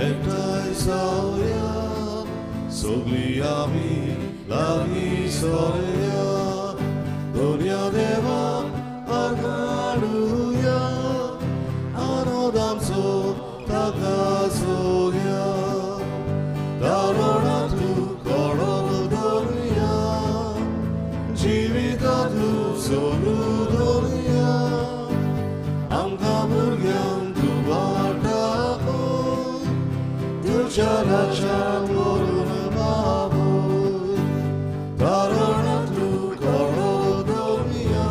एकठांय जावया सगळीं आमी लागीं सरया दर्या देवाक आर्गाडुया आनंद आमचो ताका जोया दारणांतू कडल दवरुया जिवितांतू जोरू दवरुया आमकां भुरग्यांक तूं वाट दाखय तुज्या राज्यांत व्हरून पावय दारणांतू कडल दवरुया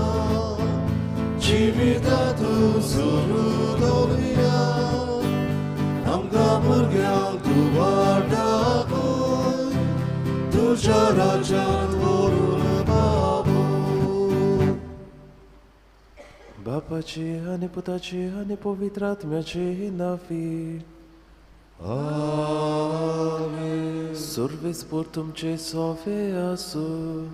जिवितांतू जोरू दवरुया आमकां भुरग्यांक तूं वाट दाखय तुज्या राज्यांत व्हरून पावय. बापाची आनी पुताची आनी पवित्र आत्म्याची नांवी. आमेन. सर्वेस्पर तुमचे सोवे आसूं.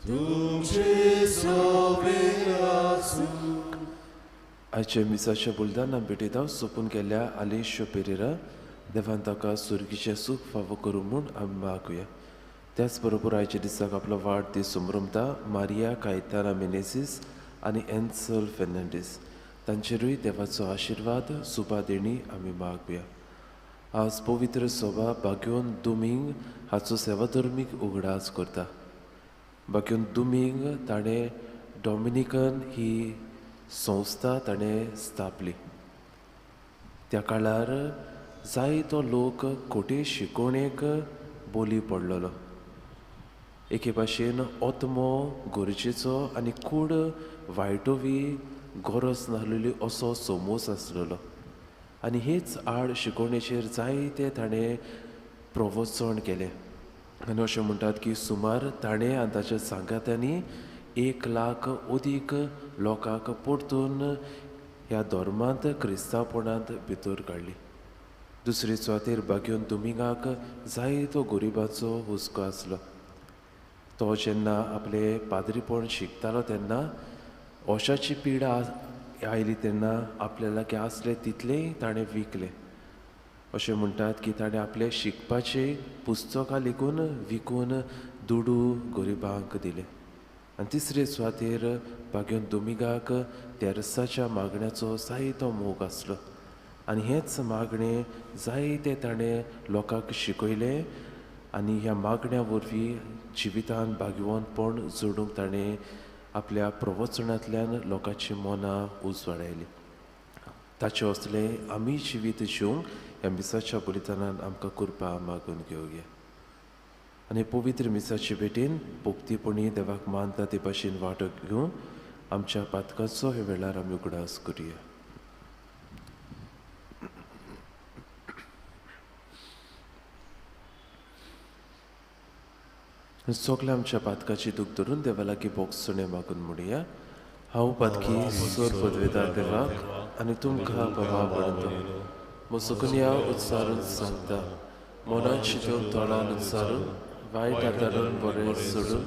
तुमचे सोवे आसूं. आयच्या मिसाच्या बुलदाना भेटेताव सोंपून गेल्ल्या आलेशो पेरेरा देवान ताका सुर्गीचें सूख फावो करूं म्हूण आमी मागुया. त्याच बरोबर आयच्या दिसाक आपलो वाडदीस संभ्रमता मारिया कायताना मेनेसीस आनी एन्सल फेर्नांडीस तांचेरूय देवाचो आशिर्वाद सुबा देणी आमी मागुया. आज पवित्र सभा बाग्योन दुमींग हाचो सेवाधर्मीक उगडास करता. बाग्योन दुमींग ताणें डॉमिनिकन ही संस्था ताणें स्थापली. त्या काळार जायतो लोक खोटे शिकोवणेक बोली पडलेलो. एके भाशेन ओत्मो गरजेचो आनी कूड वायटोवी गरज नासलेली असो समोस आसलेलो आनी हेच आड शिकोवणेचेर जायते ताणें प्रवचन केलें. आनी अशें म्हणटात की सुमार ताणें आनी ताच्या सांगात्यांनी 1 लाख अदीक लोकांक परतून ह्या धर्मांत क्रिस्तांवपणांत भितर काडली. दुसरे सुवातेर बाग्योन दुमिंगाक जायतो गरिबाचो हुस्को आसलो. तो जेन्ना आपलें पाद्रीपण शिकतालो तेन्ना ओशाची पिडा आयली तेन्ना आपल्या लागीं आसलें तितलेंय ताणें विकलें. अशें म्हणटात की ताणें आपलें शिकपाचें पुस्तकां लेगून विकून दुडू गरिबांक दिले. आनी तिसरे सुवातेर बाग्योन दुमिंगाक तेरसाच्या मागण्याचो जायतो मोग आसलो आनी हेंच मागणें जायतें ताणें लोकांक शिकयलें आनी ह्या मागण्या वरवीं जिवितान भाग्यवंतपण जोडूंक ताणें आपल्या प्रवचनांतल्यान लोकांची मनां उजवाडायलीं. ताचें असलें आमी जिवीत जिवंक ह्या मिसाच्या बलिदानान आमकां कृपा मागून घेवया. आनी पवित्र मिसाचे भेटेन भक्तीपणी देवाक मानता ते भाशेन वांटो घेवन आमच्या पातकाचो हे वेळार आमी उगडास करुया. सगळ्या आमच्या पातकाची दूख धरून देवा लागीं भोगसणें मागून म्हणुया. हांव पातकी सोर पदवेदार देवाक आनी तुमकां बाबा म्हणटा म्हजो उत्सारून सांगता मनान शिजोवन तोंडान उच्चारून वायट आदारून बरें सोडून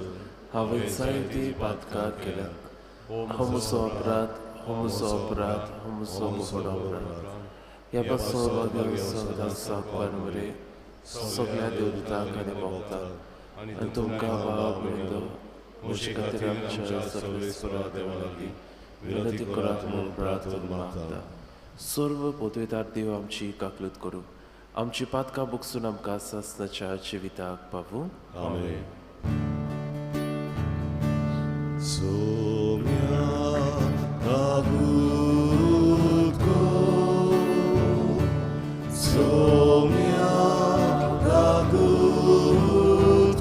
हांवें जायतीं पातकां केल्यात. हो म्हजो अपराध, हो म्हजो अपराध, हो म्हजो व्हड अपराध. ह्या पासून सदां साकवार मरे सगळ्या देवदूतांक आनी भोगतांक आनी तुमकां बाबा म्हणटा म्हजे खातीर आमच्या सर्वेस्परा देवा लागीं विनंती करात म्हूण प्रार्थना मागता. सर्व पदवेदार देव आमची काकलूत करूं, आमची पातकां बुकसून आमकां सासणाच्या जिविताक पावूं. आमेन. सोम्या कागूत को, सोम्या कागूत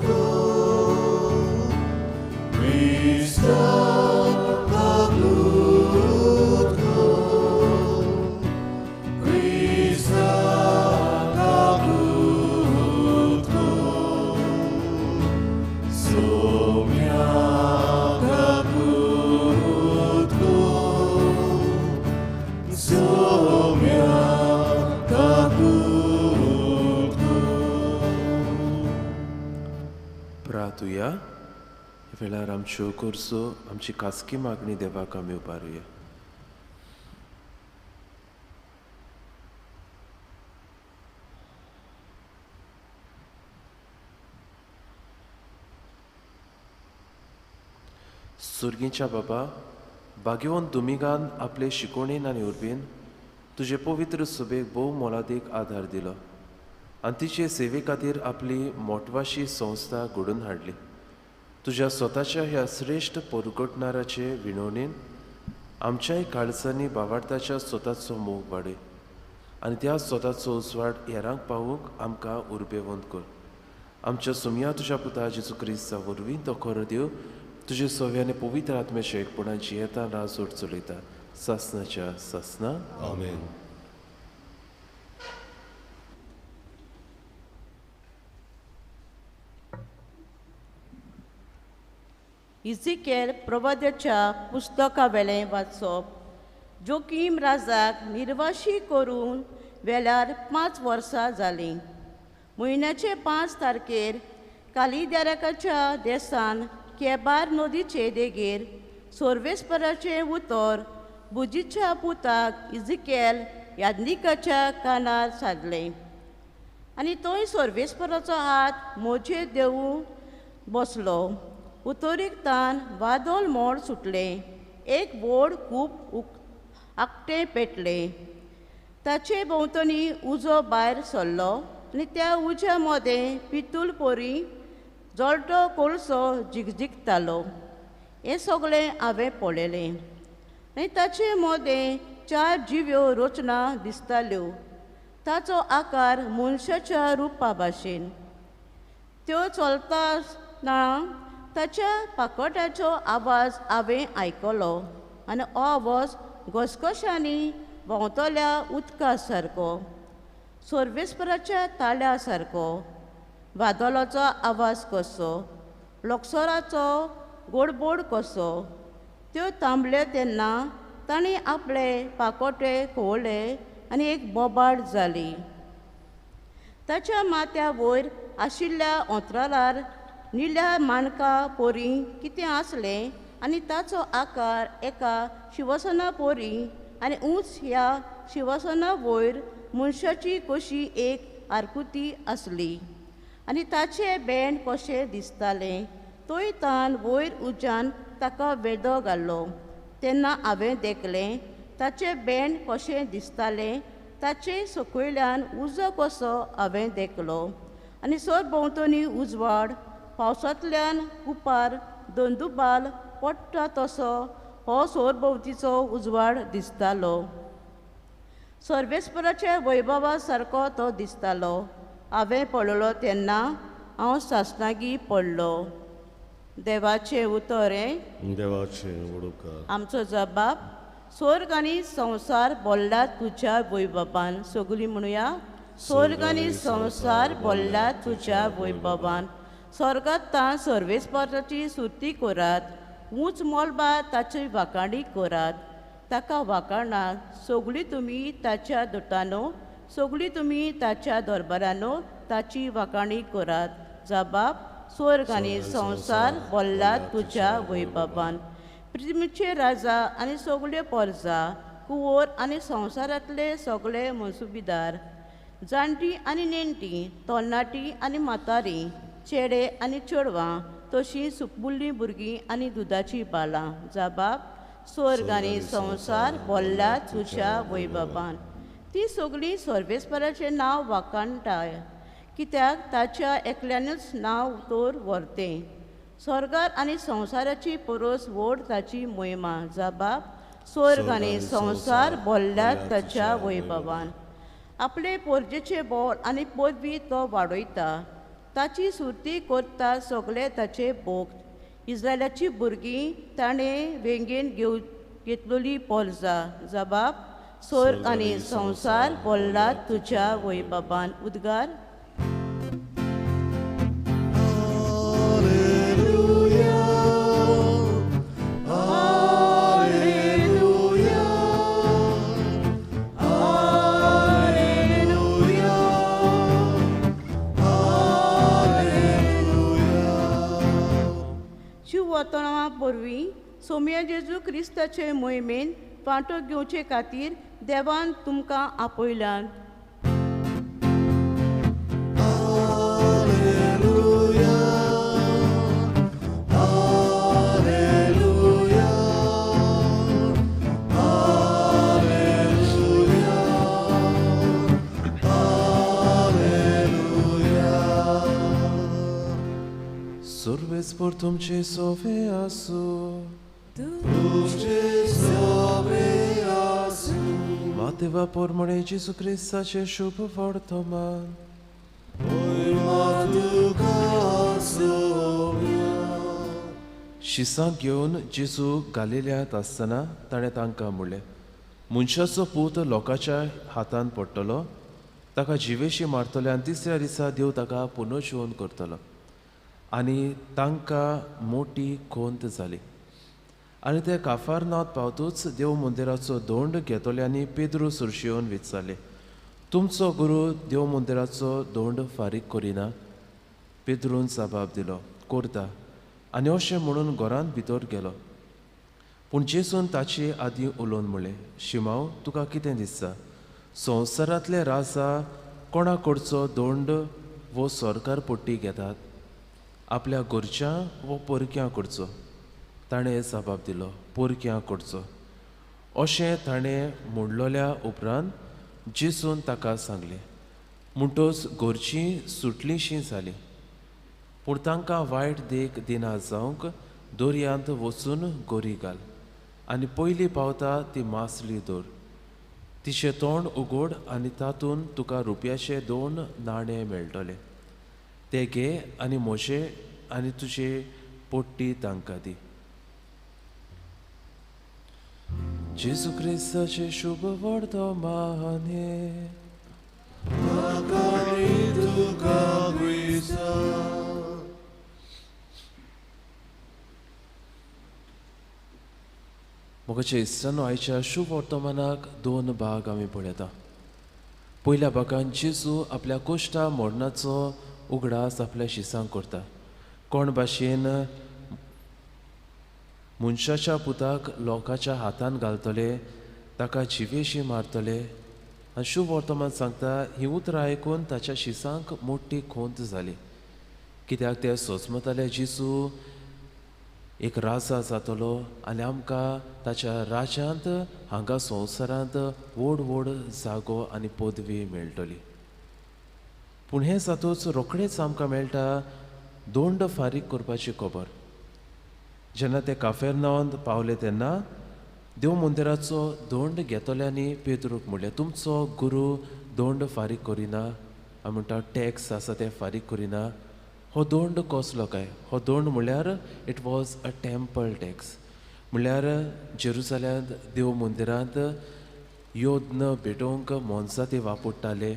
को, क्रिस्ता कागूत को, क्रिस्ता कागूत को, सोम्या कागूत को, सोम्या कागूत को. प्रार्थुया. वेळार आमच्यो गरजो आमची खासगी मागणी देवाक आमी उबारुया. सुर्गींच्या बाबा, भाग्यवंत दुमिगान आपले शिकोवणेन आनी उर्बेन तुजे पवित्र सुबेक भोव मोलादीक आदार दिलो आनी तिचे सेवे खातीर आपली मोटवाशी संस्था घडोवन हाडली. तुज्या स्वताच्या ह्या श्रेश्ठ परगटणाराचे विणवणेन आमच्याय काळजांनी बावार्थाच्या स्वताचो मोग वाडय आनी त्या स्वताचो उजवाड हेरांक पावूंक आमकां उर्बेवंत कर. आमच्या सुमया तुज्या पुता जेजू क्रिस्ता वरवीं तो खरो देव तुजे सव्याने आनी पवित्र आत्म्याच्या एकपणान जियेता राजवट चलयता सासनाच्या सासना. आमेन. इझिकेल प्रवाद्याच्या पुस्तकावेलें वाचप. जोकीम राजाक निर्वाशी करून वेल्यार 5 वर्सां जालीं. म्हयन्याचे 5 तारखेर कालिदाराकाच्या देसान केबार नदीचे देगेर सोर्वेस्पराचें उतर बुजीच्या पुताक इझिकेल याज्ञिकाच्या कानार सादलें आनी थंय सोर्वेस्पराचो हात म्हजेर देवूं बसलो. उतरीक तान वादळ मोड सुटलें, एक व्हड खूब आकटें पेटलें. ताचे भोंवतणी उजो भायर सरलो आनी त्या उज्या मदें पितूल परी जळटो कोळसो झिगझिगतालो. हें सगळें हांवें पळयलें आनी ताचे मदें 4 जिव्यो रचना दिसताल्यो. ताचो आकार मनशाच्या रुपा भाशेन. त्यो चलता आसतना ताच्या पाकोट्याचो आवाज हांवें आयकलो आनी हो आवाज घसघश्यांनी व्हांवतल्या उदका सारको, सोर्वेस्पराच्या ताळ्या सारको, वादळाचो आवाज कसो, लोकसराचो गोडबोड कसो. त्यो थांबल्यो तेन्ना तांणी आपले पाकोटे खोवले आनी एक बोबाड जाली. ताच्या माथ्या वयर आशिल्ल्या अंतराळार निळ्या माणका पोरी कितें आसलें आनी ताचो आकार एका शिवसना पोरी आनी उंच ह्या शिवसना वयर मनशाची कशी एक आरकुती आसली आनी ताचें बेंड कशें दिसतालें. तोय तान वयर उज्यान ताका वेदो घालो तेन्ना हांवें देखलें ताचें बेंड कशें दिसतालें. ताचे सकयल्यान उजो कसो हांवें देखलो आनी सरभोंवतणी उजवाड पावसांतल्यान कुपार दंदुबाल पडटा तसो हो सरभोंवतीचो उजवाड दिसतालो. सर्वेस्पराच्या वैभवा सारको तो दिसतालो. हांवें पळयलो तेन्ना हांव सासणागी पडलो. देवाचें उतर हें देवाचें उडोवकार. आमचो जबाब स्वर्ग आनी संवसार बोल्ला तुज्या वैभवान. सगळीं म्हणुया, स्वर्ग आनी संवसार बोल्ला तुज्या वैभवान. स्वर्गांत तां सर्वेस्पराची स्तुती करात, उंच मोलबा ताची वाखाणी करात. ताका वाखाणात सगळीं तुमी ताच्या दुतानो, सगळीं तुमी ताच्या दरबारानो ताची वाखाणी करात. जबाब स्वर्ग आनी संवसार बोल्ला तुज्या वैभवान. पृथ्वीचे राजा आनी सगळ्यो परजा, कुंवर आनी संवसारांतले सगळे मनसुबीदार, जाणटी आनी नेणटी, तरणाटी आनी म्हातारी, चेडे आनी चेडवां, तशीं सुपुल्लीं भुरगीं आनी दुदाचीं बालां. जबाब स्वर्ग आनी संवसार बोल्ला तुज्या वैभवान. ती सगळीं सर्वेस्पराचें नांव वाखाणटाय, कित्याक ताच्या एकल्यानूच नांव तर व्हरतें. स्वर्गार आनी संवसाराची परस व्हड ताची मोहिमा. जबाब स्वर्ग आनी संवसार बोल्ला ताच्या वैभवान. आपले पोरजेचें बोल आनी पदवी तो वाडयता, ताची सुरती करता सगळे ताचे भोग. इस्रायलाची भुरगीं ताणें वेंगेन घेतलेली पोरजा. जबाब स्वर्ग आनी संवसार बोल्ला तुज्या वैभवान. उद्गार. वरवीं सोम्या जेजू क्रिस्ताचे मोहिमेन वांटो घेवचे खातीर देवान तुमकां आपयल्यात. Alleluia, Alleluia. सर्वेस्पोर तुमचे सोवे आसूं. तुमचे सोवे आसूं. मातेवा पोरमणे जेजू क्रिस्ताचें शुभ वर्तमान. होयमा तुका सोव्या. शिसांक घेवन जेजू गालिल्यांत आसतना ताणें तांकां म्हणलें, मनशाचो पूत लोकांच्या हातान पडटलो, ताका जिवेशी मारतले आनी तिसऱ्या दिसा देव ताका पुनर्जिवन करतलो. आनी तांकां मोटी खोंत जाली. आनी ते काफारनांत पावतूच देव मंदिराचो दोंड घेतले आनी पेद्रू सुरशी येवन विचारले, तुमचो गुरू देव मंदिराचो दोंड फारीक करिना? पेद्रून जबाब दिलो, करता. आनी अशें म्हणून घरांत भितर गेलो. पूण जेजून ताचे आदीं उलोवन म्हणलें, शिमांव, तुका कितें दिसता? संवसारांतले राजा कोणा कडचो दोंड वो सरकार पट्टी घेतात? आपल्या घरच्यां वो परक्यां कडचो? ताणें जबाब दिलो, परक्यां कडचो. अशें ताणें म्हणलोल्या उपरांत जेजून ताका सांगलें, म्हणटच घरचीं सुटलींशीं जालीं. पूण तांकां वायट देख दिना जावंक दर्यांत वचून गोरी घाल आनी पयलीं पावता ती मासली दवर, तिचें तोंड उगड आनी तातूंत तुका रुपयाचे 2 नाणे मेळटले, ते घे आनी म्हजे आनी तुजे पोट्टी तांकां दी. जेजू क्रिस्ताचें शुभ वर्तमान हें. तुका क्रिस्ता. मोगाचे इश्टांनो, आयच्या शुभ वर्तमानाक 2 भाग आमी पळयता. पयल्या भागान जेजू आपल्या कोश्टा मरणाचो उगडास आपल्या शिसांक करता. कोण भाशेन मनशाच्या पुताक लोकांच्या हातान घालतले, ताका जिवेशी मारतले. आनी शुभ वर्तमान सांगता, ही उतरां आयकून ताच्या शिसांक मोटी खोंत जाली, कित्याक ते सोचमताले जेजू एक राजा जातलो आनी आमकां ताच्या राज्यांत हांगा संवसारांत व्हड व्हड जागो आनी पदवी मेळटली. पूण हें जातूच रोखडेंच आमकां मेळटा दोंड फारीक करपाची खबर. जेन्ना ते काफेरनांवांत पावले तेन्ना देव मंदिराचो दोंड घेतल्यांनी पेद्रूक म्हणलें, तुमचो गुरू दोंड फारीक करिना, आमी म्हणटा टॅक्स आसा ते फारीक करिना, हो दोंड कसलो काय? हो दोंड म्हणल्यार it was a temple tax, म्हणल्यार जेरुजाल्यांत देव मंदिरांत योद्न भेटोवंक मोनजाती ते वापरताले.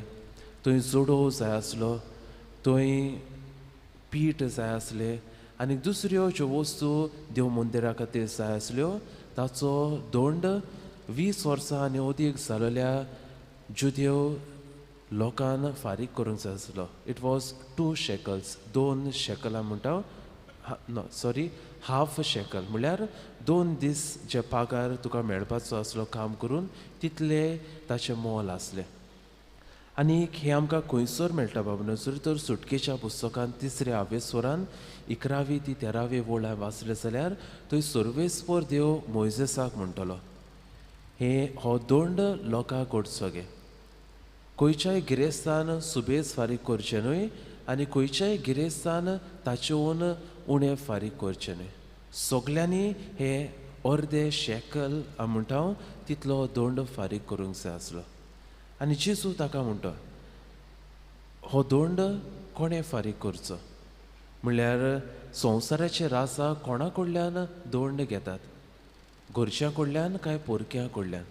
थंय जोडोव जाय आसलो, थंय पीठ जाय आसलें आनी दुसऱ्यो ज्यो वस्तू देव मंदिरा खातीर जाय आसल्यो ताचो दोंड 20 वर्सां आनी अदीक जाल्ल्या जुदेव लोकान फारीक करूंक जाय आसलो. It was 2 shekels, 2 शेकलां म्हणटा, नो सॉरी, हाफ शेकल, म्हणल्यार 2 दीस जे पागार तुका मेळपाचो आसलो काम करून तितले ताचें मोल आसलें. आनी हें आमकां खंयसर मेळटा बाबा जर तर सुटकेच्या पुस्तकान 3ऱ्या आवेस्वरान 11वी ती 13वी वळ हांवें वाचलें जाल्यार थंय सर्वेस्पर देव मोयजेसाक म्हणटलो, हे हो दोंड लोकां कडचो गे, खंयच्याय गिरेस्तान सुबेज फारीक करचें न्हय आनी खंयच्याय गिरेस्तान ताचेहून उणें फारीक करचें न्हय, सगल्यांनी हे अर्दे शेकल हांव म्हणटा तितलो दोंड फारीक करूंक जाय आसलो. आनी जेजू ताका म्हणटा, हो दोंड कोणें फारीक करचो? म्हणल्यार संवसाराचे राजा कोणा कडल्यान दोंड घेतात, घरच्यां कडल्यान काय पोरक्यां कडल्यान?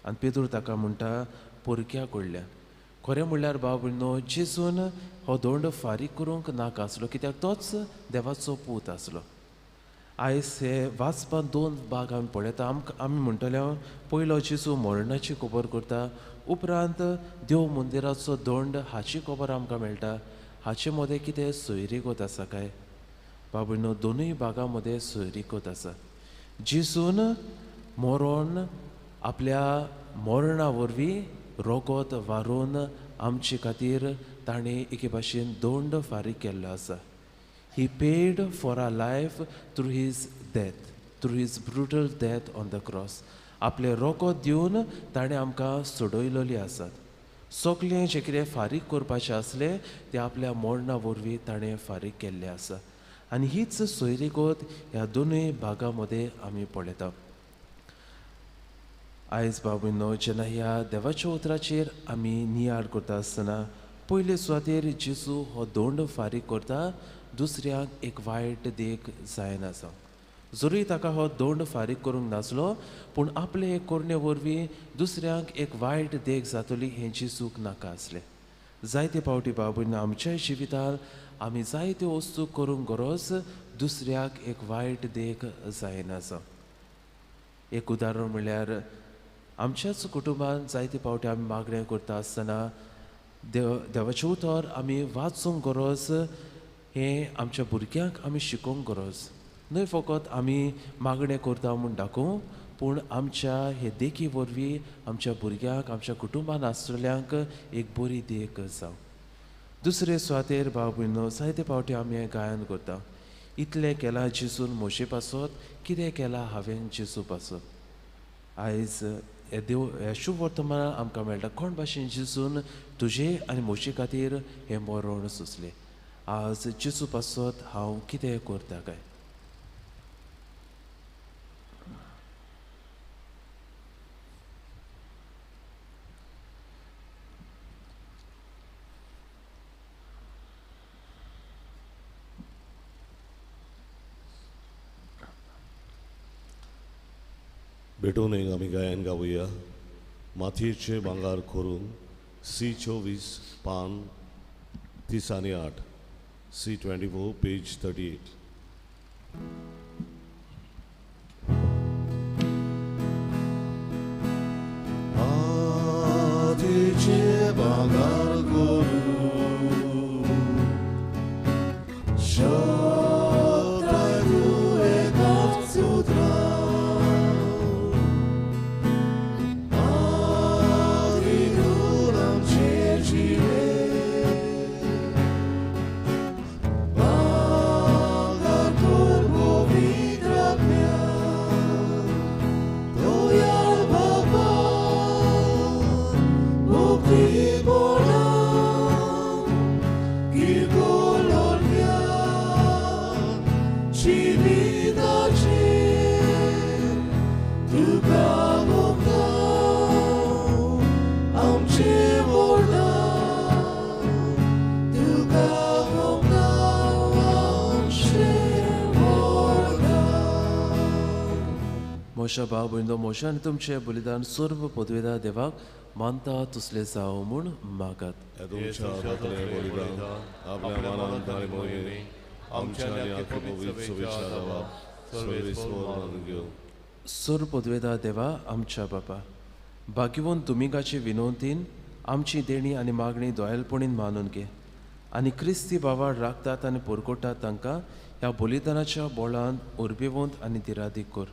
आनी पेद्रू ताका म्हणटा, पोरक्या कडल्यान. खरें म्हणल्यार बाब न्हू, जेजून हो दोंड फारीक करूंक नाका आसलो, कित्याक तोच देवाचो पूत आसलो. आयज हे वाचपाक 2 भाग आमी पळयता. आमकां आमी म्हणटले पयलो जेजू मरणाची खबर करता, उपरांत देव मंदिराचो दोंड हाची खबर आमकां मेळटा. हाचे मदें कितें सोयरीगत आसा काय? बाबा न्हू, दोनूय भागां मदें सोयरीगत आसा. जेजून मरोन आपल्या मरणा वरवीं रोगत वारोवन आमचे खातीर ताणें एके भाशेन दोंड फारीक केल्लो आसा. He paid for our life through his death, through his brutal death on the cross. आपलें रोगत दिवन ताणें आमकां सोडयलेली आसात. सगळें जें कितें फारीक करपाचें आसलें तें आपल्या मरणा वरवीं ताणें फारीक केल्लें आसा. आनी हीच सोयरीगत ह्या दोनूय भागां मदें आमी पळयता. आयज बाबूनो जेन्ना ह्या देवाच्या उतराचेर आमी नियाळ करता आसतना पयले सुवातेर जेजू हो दोंड फारीक करता दुसऱ्यांक एक वायट देख जायना जावं. जरूय ताका हो दोंड फारीक करूंक नासलो पूण आपले हे करणे वरवीं दुसऱ्यांक एक वायट देख जातली हें जेजूक नाका आसलें. जायते फावटी बाबून आमच्या जिवितांत आमी जायत्यो वस्तू करूंक गरज दुसऱ्याक एक वायट देख जायना जावं. एक उदाहरण म्हणल्यार आमच्याच कुटुंबान जायते फावटी आमी मागणें करता आसतना देवाचें उतर आमी वाचूंक गरज हें आमच्या भुरग्यांक आमी शिकोवंक गरज. न्हय फकत आमी मागणें करता म्हूण दाखोवं पूण आमच्या हे देखी वरवीं आमच्या भुरग्यांक आमच्या कुटुंबान आसतल्यांक एक बरी देख जावं. दुसरे सुवातेर भाव भयणो जायते फावटी आमी हें गायन करता, इतलें केलां जेजून म्हजे पासत, कितें केलां हांवें जेजू पासत. आयज हे देव ह्या शुभ वर्तमानान आमकां मेळटा कोण भाशेन जेजून तुजे आनी म्हजे खातीर हें मरण सोंसलें. आज जेजू पासत हांव कितें करता काय? भेटून एक आमी गायन गावया मातयेचे भांगर करून सी 24 पान 30 आनी 8 सी 24 पेज 38. मातयेचे भांगर करून शकता तूं एकाच उतरां मोशा भाव भयणो मोशा आनी तुमचें बलिदान सर्व पदवेदार देवाक मानता तसलें जावं म्हूण मागात. सर्व पदवेदार देवा आमच्या बापा भाग्यवंत दुमिंगाचे विनवतीन आमची देणी आनी मागणी दोयालपणीन मानून घे आनी क्रिस्ती भावार राखतात आनी पुरकोटात तांकां ह्या बलिदानाच्या बोळान उर्बेवंत आनी दिरादीक कर.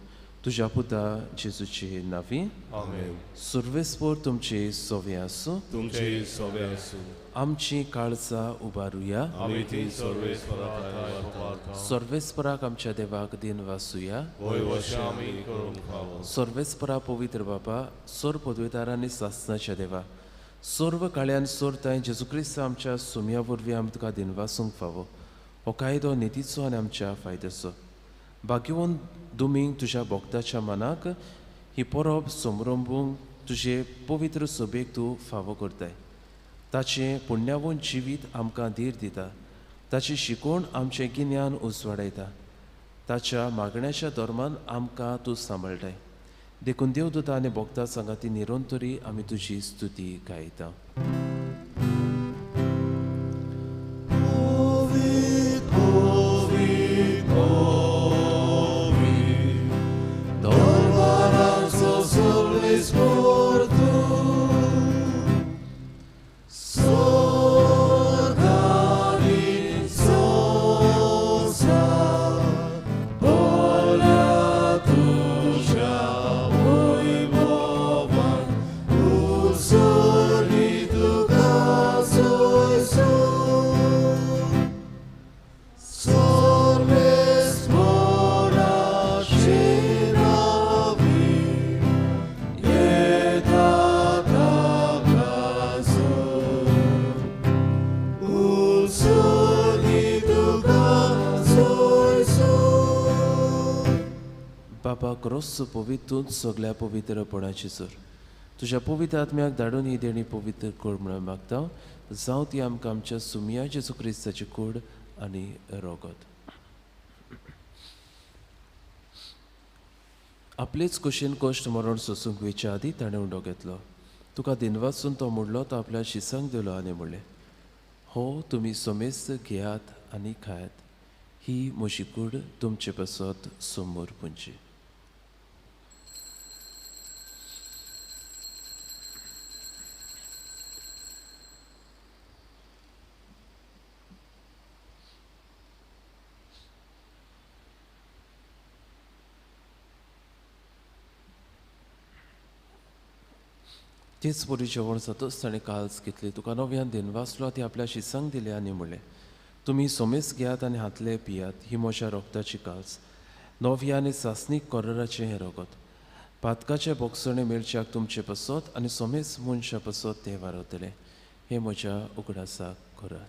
तुज्या पुता जेजूचे नांवी आमेन. सर्वेस्पर तुमचे सोवे आसूं. तुमचे सोवे आसूं. आमची काळजां उबारुया. आमी ती सर्वेस्पराक सर्वेस्पराक आमच्या देवाक दिन वासुया. होय वशे आमी करूंक फावो. सर्वेस्परा पवित्र बापा सर्व पदवेदार आनी सासनाच्या देवा सर्व काळ्यान सोरताय जेजू क्रिस्त आमच्या सुमया वरवीं आमी तुका दिन वासूंक फावो. हो कायदो नितीचो आनी आमच्या फायद्याचो. भाग्यवंत दुमींग तुज्या भक्ताच्या मनाक ही परब समरंबूंक तुजे पवित्र सभेक तूं फावो करताय. ताचें पुण्यावंत जिवीत आमकां धीर दिता. ताची शिकवण आमचें गिन्यान उजवाडायता. ताच्या मागण्याच्या धर्मान आमकां तूं सांबाळटाय. देखून देवदूता आनी भक्ता सांगाती निरंतरी आमी तुजी स्तुती गायता. Soli tu बापा क्रोस पवित्र तूंच सगल्या पवित्रपणाची सर तुज्या पवित्र आत्म्याक धाडून ही देणी पवित्र कर म्हणून मागता जावं ती आमकां आमच्या सुमया जेजू क्रिस्ताची कूड आनी रोगत. आपलेच कुशीन कश्ट मरण सोसूंक वयच्या आदीं ताणें उंडो घेतलो. तुका दिनवासून तो मोडलो, तो आपल्या शिसांक दिलो आनी म्हणलें, हो तुमी सोमेस्त घेयात आनी खायात, ही म्हजी कूड तुमचे पासत समोर पुंची. तेच परी जेवण जातच ताणें काल्स घेतली, तुका नव्यान दिनवासलो, ती आपल्या शिसांक दिली आनी म्हणलें, तुमी सोमेस घेयात आनी हातले पियात, ही म्हज्या रोगताची काल्स, नव्या आनी सासणीक कोरराचें हें रोगत, पातकाचे बोगसणे मेळच्याक तुमचे पासत आनी सोमेस मनशा पासत तें वारवतलें, हें म्हज्या उगडासाक करात.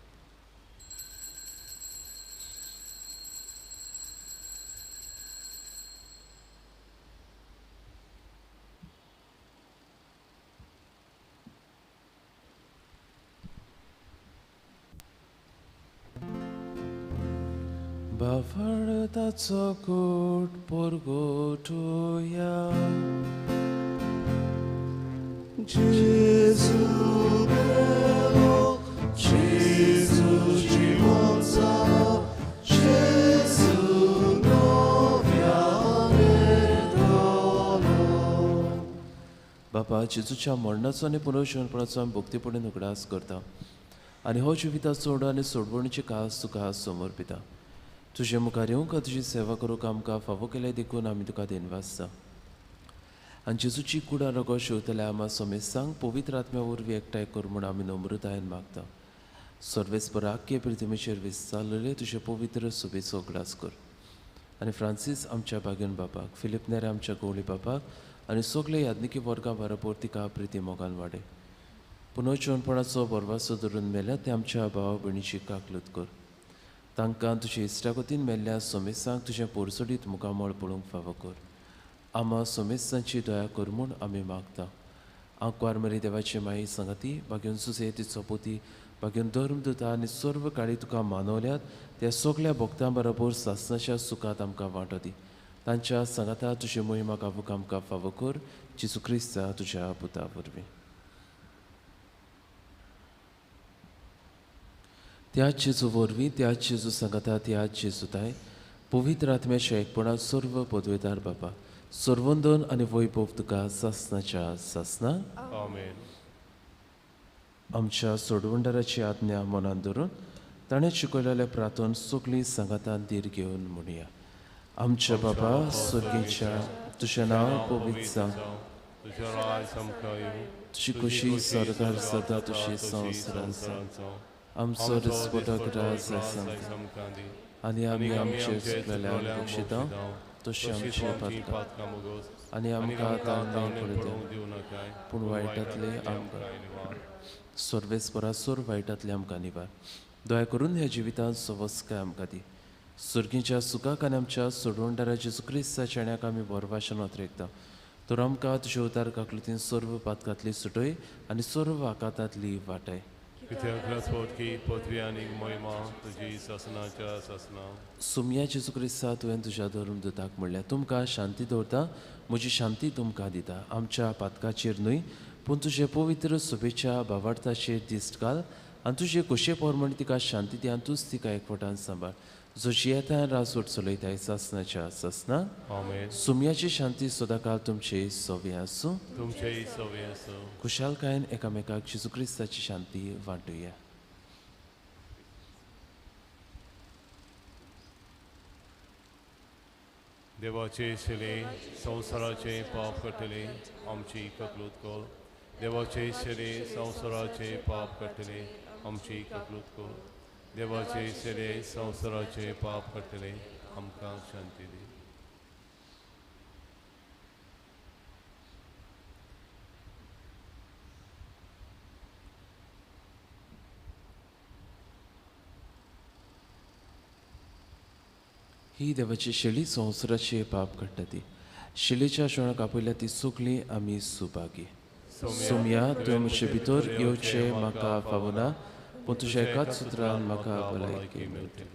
बाफळताचो कूट पोरगोटुया जेजू मेलो, जेजू जिवन जालो, जेजू नव्यान येतलो. बापा, जेजूच्या मरणाचो आनी पुनर्जिवनपणाचो आमी भक्तीपणान उगडास करता आनी हो जिविताचो उडो आनी सोडवणीची कास तुका समर्पिता. तुजे मुखार येवंक तुजी सेवा करूंक आमकां फावो केलें देखून आमी तुका दिनवासता. आनी जेजूची कुडां रगत शेवतल्या आमा सोमेस्तांक पवित्र आत्म्या वरवीं एकठांय कर म्हूण आमी नम्रतायेन मागता. सर्वेस्पर आख्खे पृथ्वीचेर विस्तारलेले तुजे पवित्र सुबेचो उगडास कर आनी फ्रांसीस आमच्या बागेन बापाक, फिलीप नेरे आमच्या गवळी बापाक आनी सगळे याज्ञिकी वर्गां बरोबर तिका प्रिती मोगान वाडय. पुनर्जिवनपणाचो बरवासो धरून मेल्या ते आमच्या भाव भयणीची काकलूत कर. तांकां तुजे इश्टागतीन मेल्ल्या सोमेसांक तुजें पोरसोडीत मुखामळ पळोवंक फावो कर. आमा सोमेसांची दया कर म्हूण आमी मागता. आंकवार मरी देवाची माई सांगाती, बागेवन सुसे तिचो पोती, बागेवन धर्म दुता आनी सर्व काळी तुका मानवल्यात त्या सगल्या भक्तां बरोबर सासणाच्या सुखांत आमकां वांटो दी. तांच्या सांगाता तुजी मोहिमा गावूंक आमकां फावो कर, जेजू क्रिस्ता तुज्या पुता वरवीं. त्याच जेजू वरवीं, त्याच जेजू सांगाता, त्याच जेजूताय पवित्र आत्म्याच्या एकपणात सर्व पदवेदार बापा, सर्वंदन आनी वैभव तुका सासणाच्या सासना. आमेन. आमच्या सोडवणदाराची आज्ञा मनान धरून ताणें शिकयलेल्या प्रार्थन सगळीं सांगातान धीर घेवन म्हणया. आमच्या बाबा स्वर्गीच्या, तुजें नांव पवित्र जावं, तुजें राज आमकां येवं, तुजी खोशी सरकार सदां तुजी संवसारांत जावं. आमचो दिसपटो ग्रास आमकां दी आनी आमी आमचे चुकलेल्यांक बक्षिता तशी आमची पातकां आनी आमकां ताण पडूं दिवं नाकाय, पूण वायटांतले आमकां सर्वेस्परा सोर वायटांतले आमकां निवार. दया करून ह्या जिवितांत सवस्काय आमकां दी. सुर्गीच्या सुखाक आनी आमच्या सोडवणदारा जेजू क्रिस्ताच्या चेण्याक आमी बरवाशन अत्रेकता. तर आमकां तुज्या उतार काकलुतीन सर्व पातकांतली सुटय आनी सर्व आकातांतली वाटय. पदवी आनी महिमा तुजी सासणाच्या सासना. सुमया जेजू क्रिस्ता, तुवें तुज्या धर्म दुताक म्हणल्यार, तुमकां शांती दवरता, म्हजी शांती तुमकां दिता. आमच्या पातकाचेर न्हय पूण तुजे पवित्र सुबेच्या भावार्थाचेर दिश्ट घाल आनी तुजे खोशये प्रमाण तिका शांती दी आनी तूंच तिका एकवटान सांबाळ, जो जियेता आनी राजवट चलयताय सासणाच्या सासना. आमेन. सुमयाची शांती सदांकाळ तुमचे सवे आसूं. तुमचेय सवे आसूं. खुशालकायेन एकामेकाक जेजू क्रिस्ताची शांती वांटुया. देवाचे शिले संवसाराचे पाप काडटले आमची ककलूत कर. देवाचे शिले संवसाराचे पाप काडटले आमची ककलूत कर. देवाचे शिले संवसाराचे पाप काडटले आमकां शांती दी. ही देवाची शेळी संवसाराचे पाप काडटा ती. शिलेच्या जेवणाक आपयल्या ती सगळीं आमी सुभागी. सोमया, तुवें म्हजे भितर येवचें म्हाका फावना, पूण तुज्या एकाच सुत्रान म्हाका भलायकी मेळटली.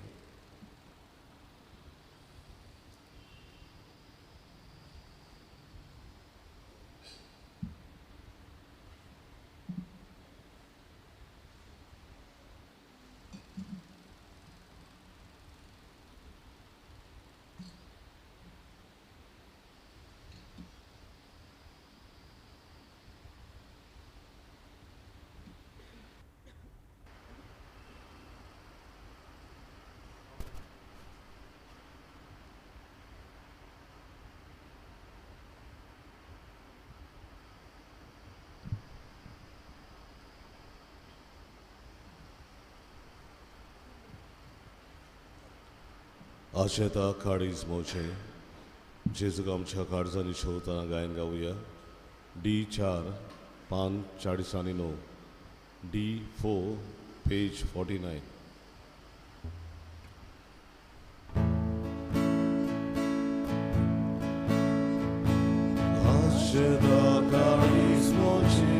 आशेता काळीज मोचे जेजूक आमच्या काळजांनी शोधताना गायन गावया. डी 4 पान 49, डी 4 पेज 49. आशेता काळीज मोचे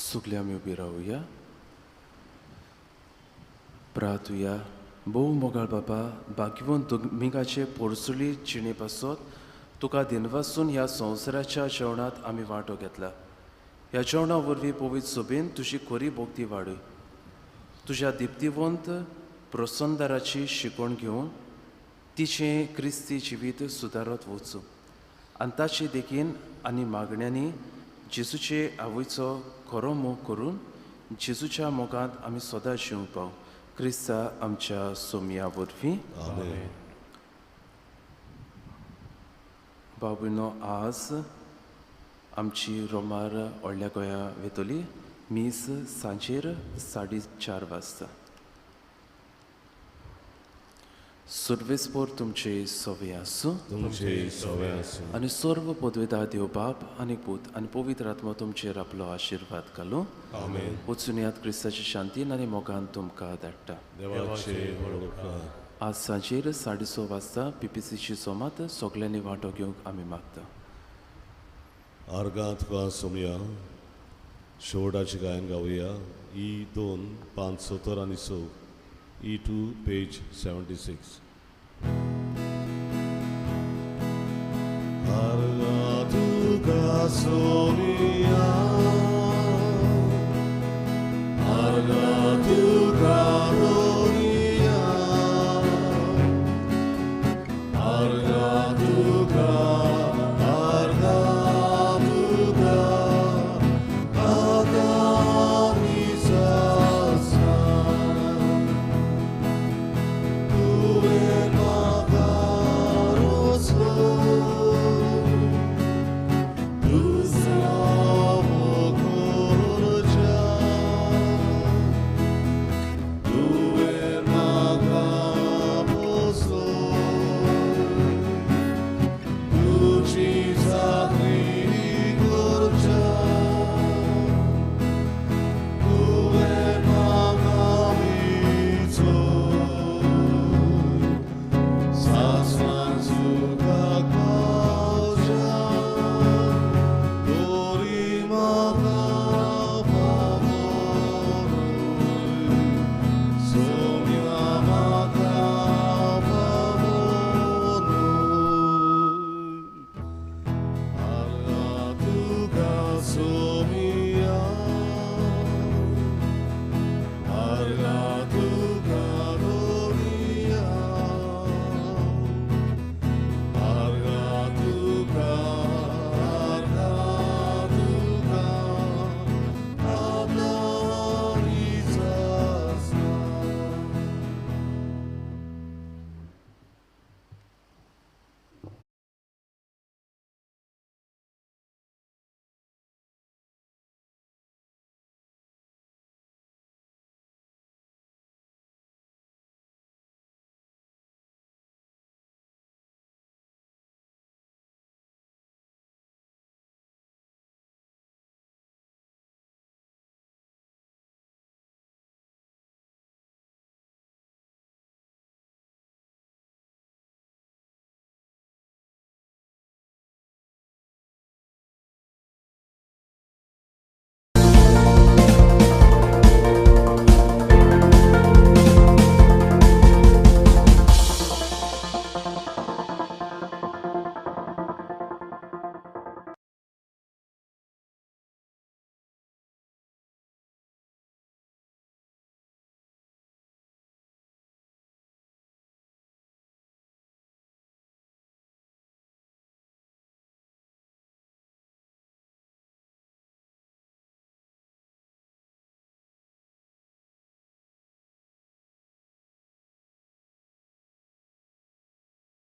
सगळे आमी उबी रावया, प्रार्थुया. भोव मोगाळ बाबा, भाग्यवंत दुमिंगाचे पोरसुली जिणे पासत तुका दिनवासून ह्या संवसाराच्या जेवणांत आमी वांटो घेतला. ह्या जेवणा वरवीं पवित्र सोबेन तुजी खरी भक्ती वाडय. तुज्या दिप्तिवंत प्रसंदाराची शिकवण घेवन तिचें क्रिस्ती जिवीत सुदारत वचूं आनी ताचे देखीन आनी मागण्यांनी जेजूचे आवयचो खरो मोग करून जेजूच्या मोगांत आमी सदां जिवंक पाव. क्रिस्ता आमच्या सोमया वरवीं. बाबूनो, आज आमची रोमार व्हडल्या गोंया वेतली मीस सांजेर 4:30 वाजता. सर्वेस्पोर तुमचे सवे आसूं, तुमचे सवे आसूं. आनी सर्व पदवेदार देव बाप आनी पूत आनी पवित्र आत्मा तुमचेर आपलो आशिर्वाद घालूं. आमेन. वचून याद क्रिस्ताची शांतीन आनी मोगान तुमकां धाडटा. आज सांजेर 6:30 वाजता पीपीसीची सोमात सगल्यांनी वांटो घेवंक आमी मागता. आर्गां तुका सोमया, शेवटाचें गायन गावया ई 2 पान 76, ई 2 पेज 76. आर्गा तुका सोनिया, आर्गा तुका दोनिया, आर्गा तुका, आर्गा तुका, आगामी सासा, तुवें म्हाका रोसलो, दुसरो कोरच्या, तुवें म्हाका पोसलो, तुजी